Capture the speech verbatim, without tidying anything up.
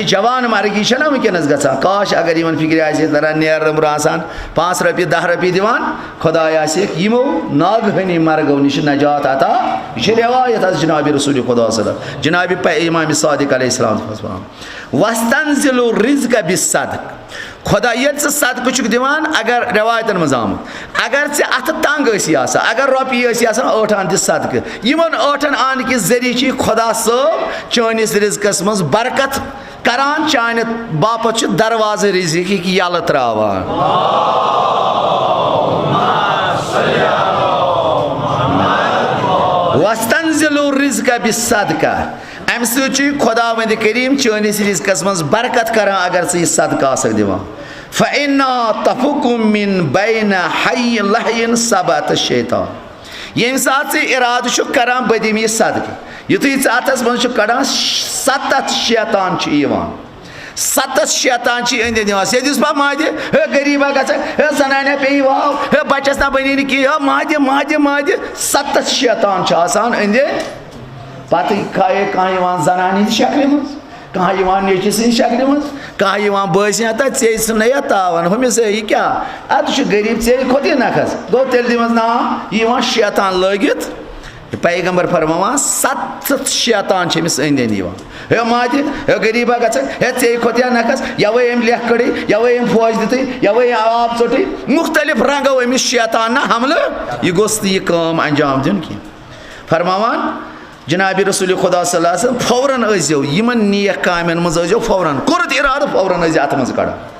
جوان مرگی چھےٚ نہ وٕنکیٚنَس گژھان؟ کاش اگر یِمَن فِکرِ آسہِ ہے تَران، نیرٕ برونٛہہ آسان پانٛژھ رۄپیہِ، دَہ رۄپیہِ دِوان، خۄداے آسہِ یِمو ناگہٲنی مرگو نِش نجات عطا۔ یہِ چھِ رِوایت حظ جناب رسول خدا صلی اللہ علیہ وسلم، جناب پہ-، امام صادق علیہ السلام فرمان، "واستنزل الرزق بالصدق"۔ خدا ییٚلہِ ژٕ صدقہٕ چھُکھ دِوان، اگر رِوایتَن منٛز آمُت، اگر ژےٚ اَتھٕ تنٛگ ٲسی آسان، اگر رۄپیہِ ٲسی آسان، ٲٹھ آنہٕ دِ صدقہٕ۔ یِمَن ٲٹھَن آنہٕ کہِ ذٔریعہٕ چھِ خدا صٲب چٲنِس رِزقَس منٛز برکت کران، چانہِ باپتھ چھُ دروازٕ رزقٕکۍ یَلہٕ تراوان۔ "واستنزل الرزق بالصدقہ"، امہِ سۭتۍ چھُ خداوند کریم چٲنِس رزقس منٛز برکت کران، اگر ژٕ یہِ صدقہٕ آسکھ دِوان۔ "فإنها تفک من بین حی لحی سبعۃ شیطان"۔ ییٚمہِ ساتہٕ ژٕ اِرادٕ چھُکھ کران، بہٕ دِمہٕ یہِ صدقہٕ، یُتھُے ژٕ اَتھَس منٛز چھُکھ کڑان، ستَتھ شیطان چھِ یِوان۔ ستَتھ شیطان چھِ أنٛدۍ أنٛدۍ یِوان۔ سیٚدِس پا مادِ، ہے غریٖبا گژھکھ، ہے زنانہِ پیٚیہِ واو، ہے بچس نہ بنی نہٕ کینٛہہ، ہے مادِ، مادِ، مادِ۔ ستَتھ شیطان چھِ آسان أنٛدۍ أنٛدۍ۔ پتہٕ کھایے کانٛہہ یِوان زنانہِ ہِنٛدِ شکلہِ منٛز، کانٛہہ یِوان نیٚچوِ سٕنٛدِ شکلہِ منٛز، کانٛہہ یِوان بٲژِ ہٮ۪تھ، ژےٚ ژھٕننے یَتھ تاوَن، ہُمِس ہے یہِ کیٛاہ؟ اَتھ چھُ غریٖب ژےٚ کھۄتہٕ یہِ نکھس۔ گوٚو تیٚلہِ دِمس ناو، یہِ یِوان شیطان لٲگِتھ۔ پیغمبر فرماوان، ستَتھ شیطان چھِ أمِس أنٛدۍ أنٛدۍ یِوان۔ ہے مادِ، ہے غریٖبا گژھکھ، ہے ژےٚ کھۄتہٕ یا نکھس، یَوَے أمۍ لیکھ کٔڑٕے، یَوَے أمۍ فوج دِتٕے، یَوَے أمۍ آب ژوٚٹٕے۔ مُختلف رنٛگو أمِس شیطان نہ حملہٕ، یہِ گوٚژھ نہٕ یہِ کٲم انجام دیُن کینٛہہ۔ فرماوان جناب رسول خدا صلی اللہ علیہ وسلم، فوراً ٲسۍزیو یِمن نیک کامٮ۪ن منٛز ٲسۍزیو فوراً، کوٚرُتھ اِرادٕ، فوراً ٲسۍزِ اَتھ منٛز کڑان۔